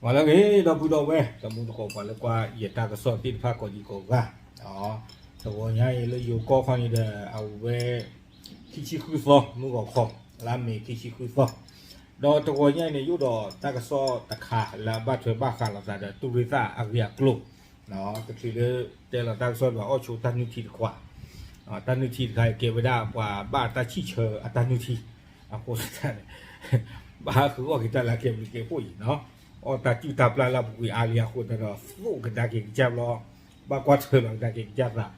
မၤလၢဂ့ၤ ဒီပုၢ်ဒီဝဲၢ် တမူတကိးပှၤလၢကွၢ်ယတၢ်ကစီၣ်သ့ၣ်တဖၣ်ကိးဒံကိးဂၤ, တဂီၤညါအံၤလၢယိၤကီၢ်ခီန့ၣ်ဒီး အဝဲ ခံဆံဃုသီ မုၢ်ဂီၤခီ, လါမ့ၤခံဆံဃုသီ, ဒီးတဂီၤညါအံၤန့ၣ် ယအိၣ်ဒီးတၢ်ကစီၣ်တခါလၢအဘၣ်ထွဲဘၣ်ဃးလိာ်သးဒီး တူၢ်ရ့ၣ်သၣ်အဂ့ၢ်အကျိၤ, တချုးလၢတဲလီၤတၢ်ကစီၣ်ဒီး အီၣ်ဆိတၢ်နုၢ်ထံတခွး, တၢ်နုၢ်ထံတခါအံၤကဲဝဲဒၣ်ပှၤဘၣ်တၢ်ဆံၣ်ဆၢအတၢ်နုၢ်ထံ, အဃိသတးန့ၣ် ဘၣ်ဃုအီၣ်က့ၤတၢ်လၢကဲဘျုးကဲဖှိၣ်အံၤ, အီၣ်တၢ်စုၣ်တၢ်ပျၢ်လၢအပူၤကွံာ်အါလံအဃိသတးဒီး သိၣ်ကဒါက့ၤကစၢ်ဘျီ, ဘၣ်ကွၢ်ထွဲလီၤကဒါက့ၤကစၢ်သး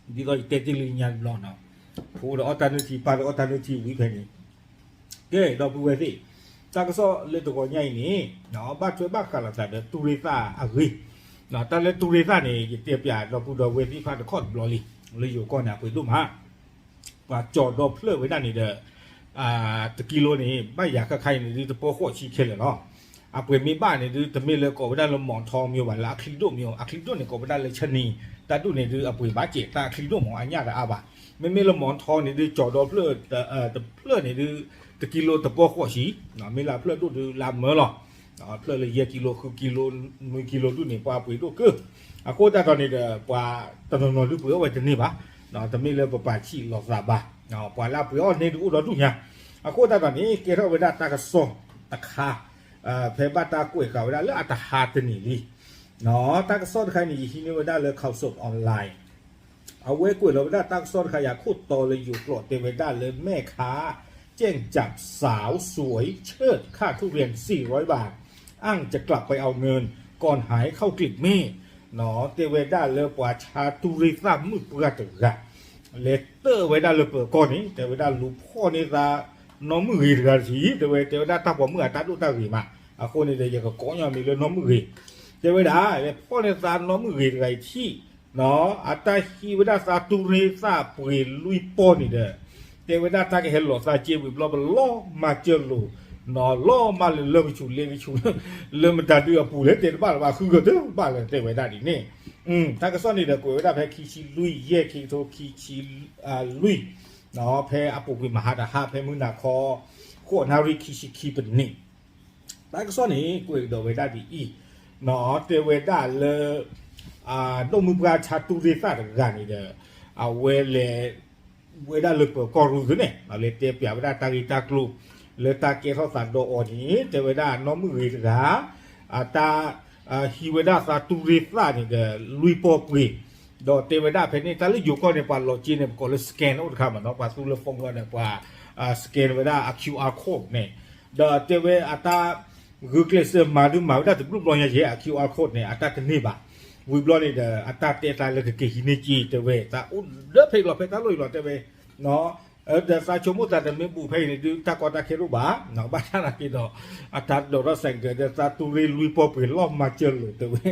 ဒ်သိးယတဲတ့ၢ်လံညါတဘျီနီၤ, ဖိဒီးအီၣ်တၢ်နုၢ်ထံ ပၢ်ဒီးအီၣ်တၢ်နုၢ်ထံဝံၤဖဲန့ၣ်, ကဲ ဒီပုၢ်ဝဲၢ်သ့ၣ်, တၢ်ကစီၣ်လၢတဂီၤညါအံၤန့ၣ် ဘၣ်ထွဲဘၣ်ဃးလိာ်သးဒီးတူၢ်ရ့ၣ်သၣ်အဂ့ၢ်, တၢ်လၢတူၢ်ရ့ၣ်သၣ်န့ၣ် ယတဲပျးဒီပုၢ်ဒီဝဲၢ်သ့ၣ်တဖၣ်တခီတဘျီလံ, လၢယိၤကီၢ်န့ၣ် အပှ့ၤဒိၣ်မး ပှၤကၠီၤဒီဖျၢၣ်ဝဲဒၣ်န့ၣ်ဒီး တကံလိန့ၣ် ဘၣ်ယၤခါခါအံၤန့ၣ်ဒုး တပီဃိးဆံခဲလၢာ်လီၤ. အပှ့ၤမ့ၢ်ဘၣ်န့ၣ်ဒုး တမ့ၢ်လၢကိးဝဲဒၣ်လၢ မီၣ်ထီ မ့ၢ်ဘၣ် လၢအချံဒိၣ်မ့ၢ်, အချံဒိၣ်န့ၣ် ကိးဝဲဒၣ်လၢ ဆနံၤ, တၢ်ဒိၣ်န့ၣ်ဒုး အပှ့ၤဘၣ်စဲး တၢ်အချံဒိၣ်မ့ၢ် အညၣ်တအါဘၣ်. မ့မ့ၢ်လၢ မီၣ်ထီ န့ၣ်ဒုး ကၠီၤဒီဖျၢၣ် တဖျၢၣ်န့ၣ်ဒုး တကံလိတပီဃိးဆံ, မ့ၢ်လၢအဖျၢၣ်ဒိၣ်ဒုးလၢမၢလီၤ. ဖျၢၣ်လၢယဲၢ်ကံလိ ဃုကံလိ နွံကံလိဒုးန့ၣ် ပှၤပှ့ၤဒိၣ်ကၢ. အဃိသတးဒီးန့ၣ်ဒီး ပှၤတနီၤနီၤဒုးပှ့ၤအီၣ်ဝဲတန့ၢ်ဘၣ်, တမ့ၢ်လၢပပာ်ဆံးလိာ်သးဘၣ်, ပှၤလၢအပှ့ၤအီၣ်န့ၢ်ဒုးအိၣ်ဒီဒူၣ်ညါ. အဃိသတးဒီးန့ၣ် ကဲထီၣ်ဝဲဒၣ်တၢ်ကစီၣ်တခါ ဖဲဘၣ်တၢ်ကွဲးဃာ်ဝဲဒၣ်လၢအတဟါတနံၤလံ. တၢ်ကစီၣ်တခါန့ၣ် ယဟံးန့ၢ်ဝဲဒၣ်လၢ Khaosod Online အဝဲကွဲးလီၤဝဲဒၣ်တၢ်ကစီၣ်တခါ ယၤခိၣ်တီလၢယိၤကျိာ်တဲဝဲဒၣ်လၢ แม่ค้าแจ้งจับสาวสวยเชิดค่าทุเรียนสี่ร้อยบาท อ้างจะกลับไปเอาเงินก่อนหายเข้ากลีบเมฆ တဲဝဲဒၣ်လၢပှၤဆါတူၢ်ရ့ၣ်သၣ်မုၣ်ပှၢ်တဂၤ လဲၤတၢၣ်ဝဲဒၣ်လၢပၢၤကီၢ်န့ၣ် တဲဝဲဒၣ်လူၤဖီၣ်န့ၢ်သး နီၢ်မုၣ်ဂ့ၤတဂၤတထံၣ် တဲဝဲ တဲဝဲဒၣ်တၢ်ပိာ်မုၣ်အတၢ်ဒိၣ်တၢ်ဂ့ၤမး, အဃိန့ၣ်ဒီး ယကကိးညီမံၤလၢနီၢ်မုၣ်ဂ့ၤ, တဲဝဲဒၣ် လဲၤဖီၣ်န့ၢ်သးနီၢ်မုၣ်ဂ့ၤတဂၤအံၤထံၣ် အတၢ်ဟံးဝဲဒၣ်သးတူၢ်ရ့ၣ်သၣ်ပှ့ၤလွံၢ်ပီၢ်န့ၣ်ဒီး တဲဝဲဒၣ်တၢ်ကဟဲလီၤသးစ့ဝံၤဘျီ ပလီၤမၢ်စၢၤလိာ်, လီၤမၢ်လၢလၢကဆူၣ်လ့ကဆူၣ် လၢမတၤဒုးအပူၤလဲၣ် တဲတဘၣ်လၢၤဘၣ် ဃုဂၤတဘၣ်လၢၤ တဲဝဲဒၣ်ဒ်န့ၣ်. တၢ်ကစီၣ်န့ၣ်ဒီး ကွဲးဝဲဒၣ်ဖဲခံဆံလွံၢ် ယဲၢ် ခံကထိခံဆံလွံၢ်, ဖဲအပူၤကွံာ်မဟါတဟါ ဖဲမုၢ်နၤခီ ဃိးနၣ်ရံၣ်ခံဆံခံပနံး တၢ်ကစီၣ်န့ၣ် ကွဲးကဒီးဝဲဒၣ်ဒ်အံၤ, တဲဝဲဒၣ်လၢ ဒိၣ်မုၢ်ပှၢ်ဆါတူၢ်ရ့ၣ်သၣ်တဂၤန့ၣ်ဒီး အဝဲလဲၤ ဝဲဒၣ်လၢပၢၤကီၢ်ရူၢ်သုန့ၣ် လဲၤတဲပျးဝဲဒၣ်တၢ်ဂ့ၢ်တၢ်ကျိၤ လၢတၢ်ကဲထီၣ်သးဒီးအီၤန့ၣ် တဲဝဲဒၣ်နီၢ်မုၣ်ဂ့ၤတဂၤ အတၢ် ဟံးဝဲဒၣ်သးတူၢ်ရ့ၣ်သၣ်န့ၣ်ဒီး လွံၢ်ပီၢ်ပှ့ၤ, ဒီးတဲဝဲဒၣ်ဖဲန့ၣ် တၢ်လၢယိၤကီၢ်န့ၣ် ပှၤလီၤစ့န့ၣ် ပကိးလၢ scan အိၣ်တခါမးနီၤ ပှၤသူလၢ phone န့ၣ် ပှၤ scan ဝဲဒၣ်အ QR code န့ၣ်, ဒီးတဲဝဲအတၢ် ဂုာ်ကျဲးစၢးမၤဒုးမၤဝဲဒၣ်တဘျုးဘျီညါယဲၢ် အ QR code န့ၣ် အတၢ်တန့ၢ်ဘၣ်. ဝံၤဘျီန့ၣ်ဒီး အတၢ်တဲသးလၢကက့ၤဟံးန့ၢ်က့ၤ တဲဝဲ သးအိၣ်လၢဖဲလီၤဖဲတၢ်လီၢ်အံၤလီၤ တဲဝဲ ဒီးသးဆိကမိၣ်သးတမ့ၢ်ဘူးဖဲအံၤန့ၣ်ဒုး တၢ်ကီတၢ်ခဲတအိၣ်ဘၣ်, ဘၣ်ဆၣ်သနာ်က့ဒီး အတၢ်ဒိးထီၣ်စဲးကဲးဒီးသးတူၢ်ရ့ၣ်လွံၢ်ပီၢ်ပှ့ၤလီၤမၢ်စၢၤလိာ် တဲဝဲ,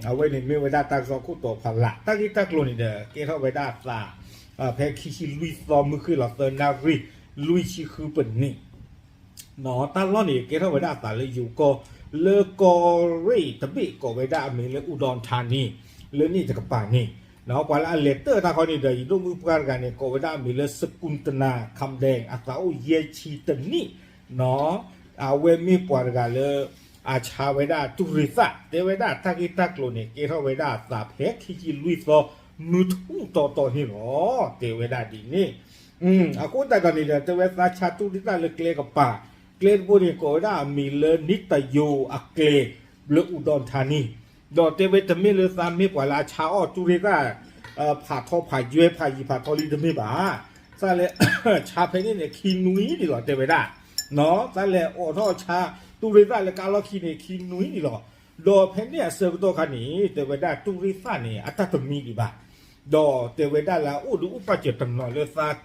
အဝဲန့ၣ်မ့ၢ်ဝဲဒၣ်တၢ်ကစီၣ်ခိၣ်တီဖးလၢ် တၢ်ဂ့ၢ်တၢ်ကျိၤန့ၣ်ဒီး ကဲထီၣ်ဝဲဒၣ်အသး ဖဲခံဆံလွံၢ်သီ မုၢ်ဃ့ၢ်လီၤသၢနၣ်ရံၣ် လွံၢ်ဆံဃုပနံး တၢ်လီၢ်န့ၣ်ကဲထီၣ်ဝဲဒၣ်အသးလၢယိၤကီၢ် လၢကီၢ်ရ့ၣ်တဘ့ၣ် ကိးဝဲဒၣ်အမံၤလၢ အူဒီၣ်ထါနံၤ လၢန့ၣ်တကပၤန့ၣ်, ပှၤလၢအလဲၤတၢၣ်တၢ်ခီန့ၣ်ဒီး ယဒိၣ်မုၢ်ပှၢ်တဂၤန့ၣ် ကိးဝဲဒၣ်အမံၤလၢ စကူတနၤ ခၣ်ဒဲး အသးအိၣ်ယဲၢ်ဆံတနံၣ် အဝဲမ့ၢ်ပှၤတဂၤလၢ အဆါဝဲဒၣ်တူၢ်ရ့ၣ်သၣ် တဲဝဲဒၣ်တၢ်ဂ့ၢ်တၢ်ကျိၤန့ၣ် ကဲထီၣ်ဝဲဒၣ်အသးဖဲခံဆံလွံၢ်သီ မုၢ်ထူၣ်တီတီန့ၣ်လီၤ တဲဝဲဒၣ်ဒ်န့ၣ်. အဃိသတးဒီးန့ၣ်ဒီး တဲဝဲသးဆါတူၢ်ရ့ၣ်သၣ်လၢကျဲကပၤ, ကျဲတဘိန့ၣ် ကိးဝဲဒၣ်အမံၤလၢ နံၣ်တယိၤအကျဲ လၢအူဒီၣ်ထါနံၤ, ဒီးတဲဝဲတမ့ၢ်လၢသးမ့ၢ်ပှၤလၢအဆါအီၣ်တူၢ်ရ့ၣ်သၣ် ဖးထီဖးယွဲဖးယံၤဖးထီလံတမ့ၢ်ဘၣ်, သးလဲၤဆါဖဲန့ၣ်န့ၣ် ခံနွံန့ၣ်လီၤ တဲဝဲဒၣ်, သးလဲၤအိးထီၣ်ဆါတူၢ်ရ့ၣ်သၣ်လၢကါလီၢ်ခံန့ၣ် ခံနွံန့ၣ်လီၤ. ဒီးဖဲန့ၣ်အဆၢကတီၢ်ခါန့ၣ် တဲဝဲဒၣ်တူၢ်ရ့ၣ်သၣ်န့ၣ် အတၢ်တမံဒံးဘၣ်, ဒီးတဲဝဲဒၣ်လၢအအိၣ်ဒုးအိၣ်ပာ်စၢၤတနီၤလၢသး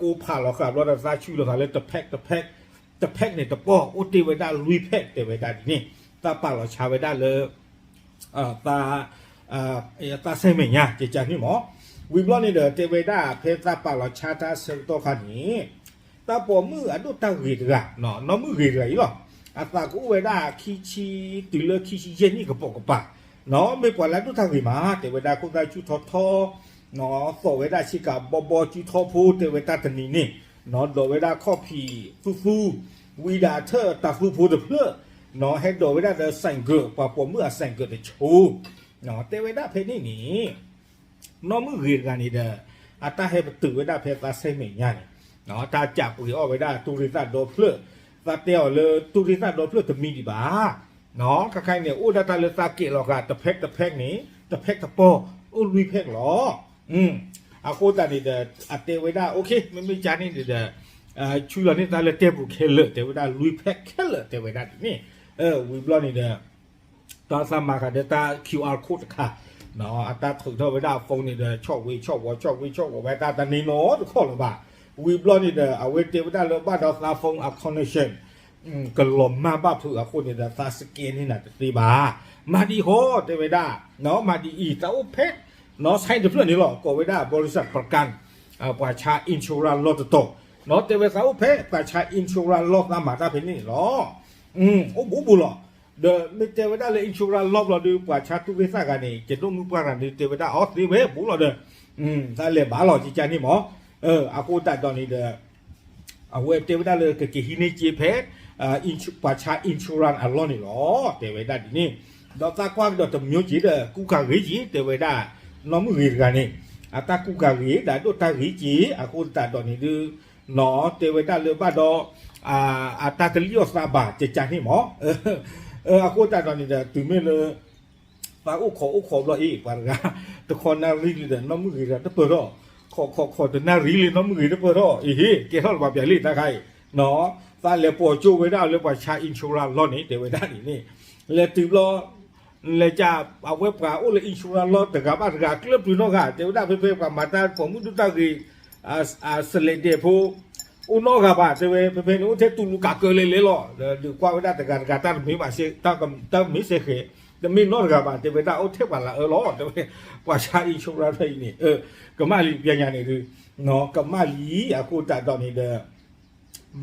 ကိးဖးလီၤဃာ်ဘျီဒီးသးဆူလီၤဃာ်လၢတဖဲးတဖဲး တဖဲးန့ၣ်တပီၢ် အိၣ်တ့ၢ်ဝဲဒၣ်လွံၢ်ဖဲး တဲဝဲဒၣ်ဒ်န့ၣ်, သးပာ်လီၤဆါဝဲဒၣ်လၢ သး သးစဲမဲာ်ညါ ကကန့ၣ်မး, ဝံၤဘျီန့ၣ်ဒီး တဲဝဲဒၣ် ဖဲသးပာ်လီၤဆါတၢ်ဆၢကတီၢ်ခါန့ၣ် တၢ်ပိာ်မုၣ်အဒိၣ်တၢ်ဂ့ၤတဂၤ နီၢ်မုၣ်ဂ့ၤတဂၤအံၤလီၤ, အသးကအိၣ်ဝဲဒၣ်ခံဆံ တုၤလၢခံဆံယဲၢ်နံၣ်ကပိာ်ကပၤ, မ့ၢ်ပှၤလၢအဒိၣ်တၢ်ဂ့ၤမး တဲဝဲဒၣ်ခိၣ်သၣ်ဆူၣ်ထီထီ သီၣ်ဝဲဒၣ်ဆ့ကၤဘီဘီ စုထီဖိ တဲဝဲတၢ်တနံၤန့ၣ်, ဒီးဝဲဒၣ်ခီၣ်ဖံးသူသူ, ဝံဒၣ်အထၢၣ်တၢ်သူဖိတဖျၢၣ် ဟဲဒိးဝဲဒၣ်ဒီး ဆိုင်ကယ် ပှၤပိာ်မုၣ်အ ဆိုင်ကယ် တဆိ တဲဝဲဒၣ်ဖဲန့ၣ်န့ၣ် နီၢ်မုၢ်ဂ့ၤတဂၤန့ၣ်ဒီး အတၢ်ဟဲပတုာ်ဝဲဒၣ်ဖဲသးစဲမဲာ်ညါန့ၣ် တၢ်ကးပှ့ၤအီၣ်ဝဲဒၣ်တူၢ်ရ့ၣ်သၣ်ဒီဖျၢၣ်, သးတဲအီၤလၢတူၢ်ရ့ၣ်သၣ်ဒီဖျၢၣ်တမံၤဒံးဘၣ် ခါခါအံၤန့ၣ် အိၣ်ဒၣ်တၢ်လၢသးကဲးလီၤဃာ် တဖဲးတဖဲးန့ၣ် တဖဲးတပီၢ် အိၣ်လွံၢ်ဖဲးလီၤ. အဃိသတးန့ၣ်ဒီး အတဲဝဲဒၣ် okay မ့မ့ၢ်ကါန့ၣ်ဒီး ဆူလီၤန့ၢ်သးလၢတဲပူၤခဲလၢာ် တဲဝဲဒၣ်လွံၢ်ဖဲးခဲလၢာ် တဲဝဲဒၣ်ဒ်န့ၣ် ဝံၤဘျီန့ၣ်ဒီး တၢ်သးမၤဃာ်ဒီးတၢ် QR code တခါ အတၢ်ထုးထီၣ်ဝဲဒၣ်အ phone န့ၣ်ဒီး ဆီၣ်ဝ့ဆီၣ်ဝီ ဆီၣ်ဝ့ဆီၣ်ဝီဝဲတၢ်တန့ၢ်နီတခီၣ်လၢၤဘၣ်. ဝံၤဘျီန့ၣ်ဒီး အဝဲတဲဝဲဒၣ်လၢဘၣ်ဒီးသး phone အ connection ကလီၤမၢ်ဘၣ်ဖုးအဃိန့ၣ်ဒီး သး scan န့ၢ်နၤတသ့ဘၣ်. မၤဒ်ဟီ တဲဝဲဒၣ် မၤဒ်အံၤ သးအိၣ်ဖဲ ဆိုင်တဖျၢၣ်န့ၣ်လီၤ ကိးဝဲဒၣ် บริษัทประกัน ပှၤဆါ insurance လီၢ်တတီၤ တဲဝဲသးအိၣ်ဖဲ ပှၤဆါ insurance လီၢ်သးမၤတၢ်ဖဲန့ၣ်န့ၣ်လီၤ. အိၣ်ဘူးဘူးလီၤ. ဒီးမ့ၢ်တဲဝဲဒၣ်လၢ insurance လီၢ်ဘျီဒီး ပှၤဆါတူၢ်ရ့ၣ်သၣ်ဂၤန့ၣ် ကဒိၣ်မုၢ်ပှၢ်ဂၤန့ၣ် တဲဝဲဒၣ်အီၤသ့ဝဲဘူးလီၤဒီး သးလဲၤဘၣ်လီၤကကန့ၣ်မး. အဃိသတးဒီးန့ၣ်ဒီး အဝဲတဲဝဲဒၣ်လၢကက့ၤဟံးန့ၢ်စ့ဖဲ ပှၤဆါ insurance အလီၢ်န့ၣ်လီၤ တဲဝဲဒၣ်ဒ်န့ၣ်. ဒီးသးကွၢ်ကဒီးတမံၤက့ၤဒီး ကူကၤဂ့ၤက့ၤ တဲဝဲဒၣ် နီၢ်မုၢ်ဂ့ၤတဂၤန့ၣ် အတၢ်ကူကၤဂ့ၤ ဒီးဒိၣ်တၢ်ဂ့ၤက့ၤ အဃိသတးဒီးန့ၣ်ဒုး တဲဝဲဒၣ်လၢဘၣ်ဒီး အတၢ်တလံၣ်အီၣ်သးဘၣ်ကကန့ၣ်မး. အဃိသတးဒီးန့ၣ်ဒီး တုၤမ့ၢ်လၢ သးအိၣ်ခိးအိၣ်ခိးဘျီအံၤ ပှၤတဂၤ တခီနၣ်ရံၣ်လံဒီး နီၢ်မုၢ်ဂ့ၤတဂၤတပၢၢ်ထီၣ်, ခိးခိးခိးတနၣ်ရံၣ်လံ နီၢ်မုၢ်ဂ့ၤတပၢၢ်ထီၣ် အဟ့ၣ် ကဲထီၣ်တဘၣ်ပျးလံတၢ်ခါအံၤ, သးလဲၤပိာ်ကၠိဝဲဒၣ်လၢပှၤဆါ insurance လီၢ်န့ၣ် တဲဝဲဒၣ်ဒ်န့ၣ်, လဲၤတုၤဘျီ လဲၤကး အဝဲပှၤအိၣ်လၢ insurance လီၢ်တဂၤဘၣ်တဂၤ ကျၢၢ်ပျုၤနီတဂၤ တဲဝဲဒၣ်ဖဲဖဲပှၤမၤတၢ်ပိာ်မုၣ်ဒိၣ်တၢ်ဂ့ၤ စလဲးဒဲးဖိ အိၣ်နီတဂၤဘၣ် တဲဝဲ ဖဲဖဲန့ၣ်အိၣ်ထဲတူၢ်လူၤကးကၢလဲၤလဲၤလီၤ, ဒီးကွၢ်ဝဲဒၣ်တဂၤတဂၤတၢ်တမ့ၢ်ဘၣ် တၢ်မ့ၢ်စဲဃဲၤ, တမ့ၢ်နီတဂၤဘၣ် တဲဝဲဒၣ်အိၣ်ထဲပှၤလၢအအၢလီၤ တဲဝဲ, ပှၤဆါ insurance ဖဲအံၤန့ၣ် ကမၣ်လံပျးညါန့ၣ်ဒုး, ကမၣ်လံအဃိသတးဒီးန့ၣ်ဒီး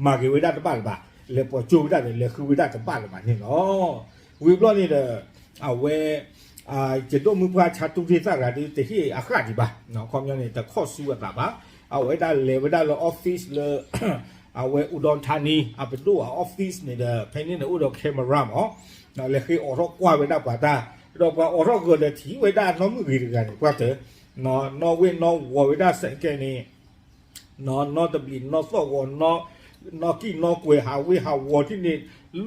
မၤဂ့ၤဝဲဒၣ်တဘၣ်လၢၤဘၣ်, လဲၤပိာ်ကၠိဝဲဒၣ်ဒီး လဲၤဃုဝဲဒၣ်တဘၣ်လၢၤဘၣ်န့ၣ်လီၤ. ဝံၤဘျီန့ၣ်ဒီး အဝဲ ယဒိၣ်မုၢ်ပှၢ်ဆါတူၢ်ရ့ၣ်သၣ်တဂၤဒုး တဟ့ၣ်အဃၣ်ဒံးဘၣ်, ခီပညီန့ၣ် တခီၣ်ဆူအသးဘၣ်, အဝဲဒၣ်လဲၤဝဲဒၣ်လၢ office လၢ အဝဲ အူဒီထါနံ အပဒိၣ်အ office န့ၣ်ဒီး ဖဲန့ၣ်န့ၣ်အိၣ်ဒီး camera မး, လဲၤဃ့အိးထီၣ်ကွၢ်ဝဲဒၣ်ပှၤတၢ်, ဒီးပှၤအိးထီၣ်ဂၢၢ်ဒီးထံၣ်ဝဲဒၣ်နီၢ်မုၢ်ဂ့ၤတဂၤန့ၣ် ပှၤတၢ် နီၢ်ဝ့ၢ်နီၢ်ဝီၤဝဲဒၣ်စဲးကဲန့ၣ် နီၢ်တဘျံးနီၢ်သီၣ်ဂီၤ နီၢ်ကံၣ်နီၢ်ကွဲၤ ဟးဝ့ၢ်ဟးဝီၤထံၣ်န့ၣ်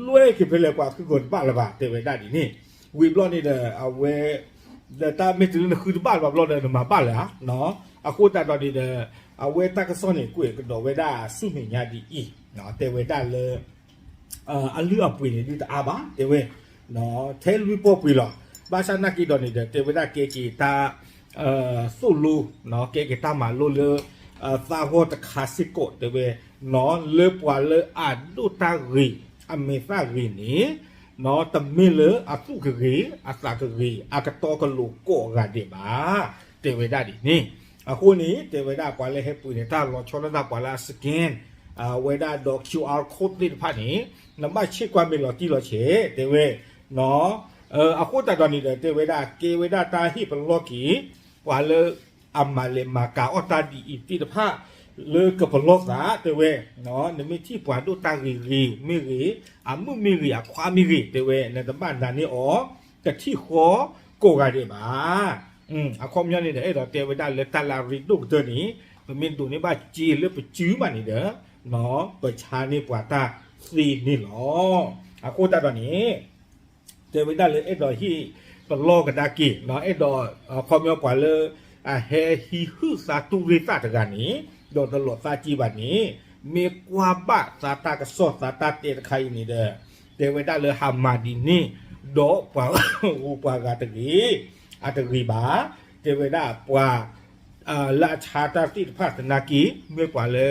လွဲၢ်က့ၤဖဲလဲၣ်ပှၤခုၣ်ဂီၤတဘၣ်လၢၤဘၣ် တဲဝဲဒၣ်ဒ်န့ၣ်, ဝံၤဘျီန့ၣ်ဒီး အဝဲ ဒီးတၢ်မ့ၢ်တုၤလၢနဃုတဘၣ်လၢၤဘၣ်ဘျီဒီး နမၤဘၣ်လၢၤဧါ, အဃိသတးဒီးန့ၣ်ဒီး အဝဲတၢ်ကစီၣ်န့ၣ် ကွဲးကဒီးဝဲဒၣ်ဆူမဲာ်ညါဒ်အံၤ, တဲဝဲဒၣ်လၢ အလုၢ်အပှ့ၤန့ၣ်ဒုးတအါဘၣ် တဲဝဲ, ထဲလွံၢ်ပီၢ်ပှ့ၤလီၤ. ဘၣ်ဆၣ်နာ်က့ဒီးန့ၣ်ဒီး တဲဝဲဒၣ်ကဲက့ၤတၢ် သိၣ်လိ ကဲက့ၤတၢ်မၤလိလၢ သးဂီၢ်တခါစ့ၢ်ကီး တဲဝဲ, လၢပှၤလၢအဒိၣ်တၢ်ဂ့ၤ အမဲာ်သၣ်ဂ့ၤန့ၣ် တမ့ၢ်လၢအသူၣ်ကဂ့ၤ အသးကဂ့ၤ အကတီကလိာ်ကိးဂၤဒဲးဘၣ် တဲဝဲဒၣ်ဒ်န့ၣ်, အဃိန့ၣ် တဲဝဲဒၣ်ပှၤလၢဟဲပှ့ၤန့ၣ် တၢ်လီၤဆီဒၣ်တၢ်ပှၤလၢအ scan ဝဲဒၣ်ဒီး QR code သ့ၣ်တဖၣ်န့ၣ် နဘၣ်ဆ့ၣ်ကွၢ်မ့ၢ်လီၤတံၢ်လီၤဆဲး တဲဝဲ, အဃိသတးဒီးန့ၣ်ဒီး တဲဝဲဒၣ်ကဲဝဲဒၣ်တၢ်ဟ့ၣ်ပလီၢ်က့ၤ ပှၤလၢအမၤလဲၤမၤကၤအီၣ်တၢ်ဒ်အံၤသ့ၣ်တဖၣ် လၢကပလီၢ်သး တဲဝဲ, နမ့ၢ်ထံၣ်ပှၤဒိၣ်တၢ်ဂ့ၤဂ့ၤမ့ၢ်ဂ့ၤ အမုၣ်မ့ၢ်ဂ့ၤ အခွါမ့ၢ်ဂ့ၤ တဲဝဲ နတဘၣ်နာ်န့ၢ်အီၤ ကထံၣ်ဃီကိးဂၤဒဲးဘၣ်. အခီပညီန့ၣ်ဒီး အဲၣ်ဒိးတဲဝဲဒၣ်လၢတၢ်လၢအရ့ဒိၣ်ကတၢၢ်န့ၣ် ပမ့ၢ်ဒိးန့ၢ်ဘၣ်စ့လၢပစုမးန့ၣ်ဒီး ပဆါန့ၢ်ပှၤတၢ်သ့န့ၣ်လီၤ. အဃိသတးဒီးန့ၣ် တဲဝဲဒၣ်လၢအဲၣ်ဒိးဟ့ၣ်ပလီၢ်ကဒါက့ၤ အဲၣ်ဒိး အခီပညီပှၤလၢ အဟဲဟံးဟုၣ်သးတူၢ်ရ့ၣ်သၣ်တဂၤန့ၣ် ဒီးတလိးသးက့ဘၣ်န့ၣ် မ့ၢ်ကွၢ်ဘၣ်သးတၢ်ကစီၣ်သးတၢ်တဲတခါအံၤန့ၣ်ဒီး တဲဝဲဒၣ်လၢဟးမၤဒ်န့ၣ် ဒီးပှၤဂုၤပှၤဂၤတဂ့ၤ အတဂ့ၤဘၣ် တဲဝဲဒၣ်ပှၤ လၢအဆါတၢ်သ့ၣ်တဖၣ်သနာ်က့ မ့ၢ်ပှၤလၢ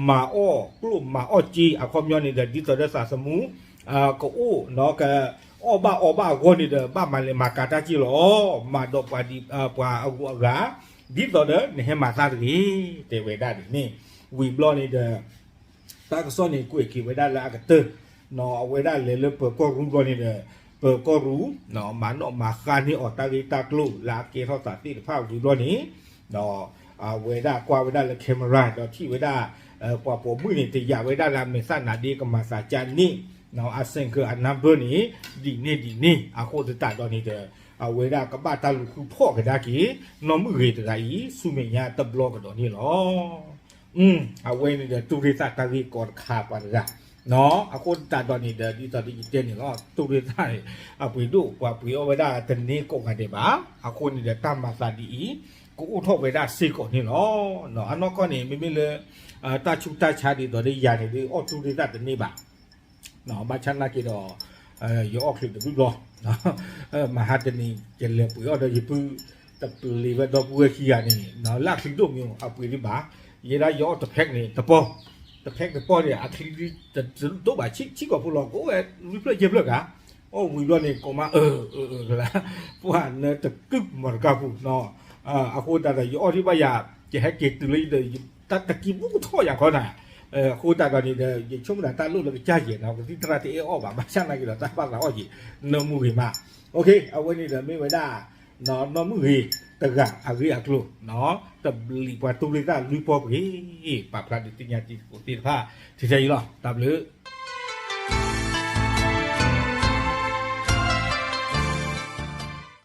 မၤအီၣ်ကျိၣ်မၤအီၣ်စ့ အခီပညီန့ၣ်ဒီး ဒ်သိးဒီးသးသမူ ကအိၣ် ကအီၣ်ဘၣ်အီဘၣ်အဂီၢ်န့ၣ်ဒီး ဘၣ်မၤလဲၤမၤကၤတၢ်စ့လီၤ. မၤဒီးပှၤဒ် ပှၤအဂုၤအဂၤ ဒ်သိးဒီးနဟဲမၤသးတဂ့ၤ တဲဝဲဒၣ်ဒ်န့ၣ် ဝံၤဘျီန့ၣ်ဒီး တၢ်ကစီၣ်န့ၣ်ကွဲးက့ၤဝဲဒၣ်လၢအကတၢၢ် အဝဲဒၣ်လဲၤလၢပၢၤကီၢ်ရူၢ်ဘျီန့ၣ်ဒီး ပၢၤကီၢ်ရူၢ် မၤနီၣ်မၤဃါန့ၢ်အီၤတၢ်ဂ့ၢ်တၢ်ကျိၤလၢအကဲထီၣ်သးသ့ၣ်တဖၣ်ဝံၤဘျီန့ၣ် ဒီးအဝဲဒၣ်ကွၢ်ဝဲဒၣ်လၢ camera ဒီးထံၣ်ဝဲဒၣ် ပှၤပိာ်မုၣ်န့ၣ် တယာ်ဝဲဒၣ်လၢအမဲာ်သၣ်နါဒ့ကမၤသးကၢန့ၣ် အ single အ number န့ၣ် ဒ်န့ၣ်ဒ်န့ၣ် အဃိသတးဒီးန့ၣ်ဒီး အဝဲဒၣ်ကဘၣ်တၢ်လူၤဃုဖီၣ်ကဒါက့ၤ နီၢ်မုၢ်ဂ့ၤတဂၤအံၤ ဆူမဲာ်ညါတဘျီကဒီးန့ၣ်လီၤ. အဝဲန့ၣ်ဒီး တူၢ်ရ့ၣ်သၣ်တၢ်ဂ့ၢ်ကီတခါပှၤတဂၤ အဃိသတးဒီးန့ၣ်ဒီး ဒ်သိးဒီးယတဲန့ၣ်လီၤ တူၢ်ရ့ၣ်သၣ်န့ၣ် အပှ့ၤဒိၣ် ပှၤပှ့ၤအီၣ်ဝဲဒၣ်တန့ၢ်ကိးဂၤဒဲးဘၣ်. အဃိန့ၣ်ဒီး တၢ်မၤသးဒ်အံၤ ကအိၣ်ထီၣ်ဝဲဒၣ်စ့ၢ်ကီးန့ၣ်လီၤ. အနီၢ်ကီၢ်န့ၣ် မ့မ့ၢ်လၢ တၢ်ဆူးတၢ်ဆါဒ်သိးဒီးယၤန့ၣ်ဒီး အီၣ်တူၢ်ရ့ၣ်သၣ်တန့ၢ်ဘၣ်. ဘၣ်ဆၣ်နာ်က့ဒီး ယအီၣ်ချုးတဘျုးဘျီ မဟါတနံၤ ယလဲၤပှ့ၤအီၣ်ဒီးယပုၢ် တပလ့ၤဝဲဒီပုၢ်ဝဲၢ်ခံဂၤန့ၣ် လၢအချံဒိၣ်မ့ၢ်အပှ့ၤဒံးဘၣ်. ယဲဒၣ်ယအီၣ်တ pack န့ၣ် တပီၢ် တ pack တပီၢ်န့ၣ် အချံဒိၣ်ဘၣ် ဆံးကီၢ်ဖိလီၤ ကအိၣ်ဝဲလွံၢ်ဖျၢၣ်ယဲၢ်ဖျၢၣ်ဂၤ အီၣ်ဝံၤဘျီန့ၣ် ကိးမး အၢ အၢ အၢ ကလါ ပှၤနတကုၢ်မီတကါပူၤ အဃိသတးဒီး ယအီၣ်ဒံးဘၣ်ယၤ ယဟဲက့ၤတုၤလၢယ တၢ်တကံၢ်မူကထီၣ်ယၤခီနၤ အဃိသတးဒီးန့ၣ်ဒီး ယဆိကမိၣ်ဒၣ်တၢ်လိၣ်လၢကစၢ်ယဲၢ်နီၤ ကသံၣ်သရၣ်တအဲၣ်အီၣ်ဘၣ် ဘၣ်ဆၣ်နာ်က့ဒီး တၢ်ဘၣ်သးအီၣ်က့ၤ နီၢ်မုၢ်ဂ့ၤမး အဝဲန့ၣ်ဒီးမ့ၢ်ဝဲဒၣ် နီၢ်မုၢ်ဂ့ၤတဂၤအဂ့ၢ်အကျိၤ တဘျံးပှၤတူၢ်ရ့ၣ်သၣ်လွံၢ်ပီၢ်ပှ့ၤ ပာ်ဖျါဒုးသ့ၣ်ညါတံၤသကိးသ့ၣ်တဖၣ် ထဲထဲအံၤလီၤ တၢ်ဘျုး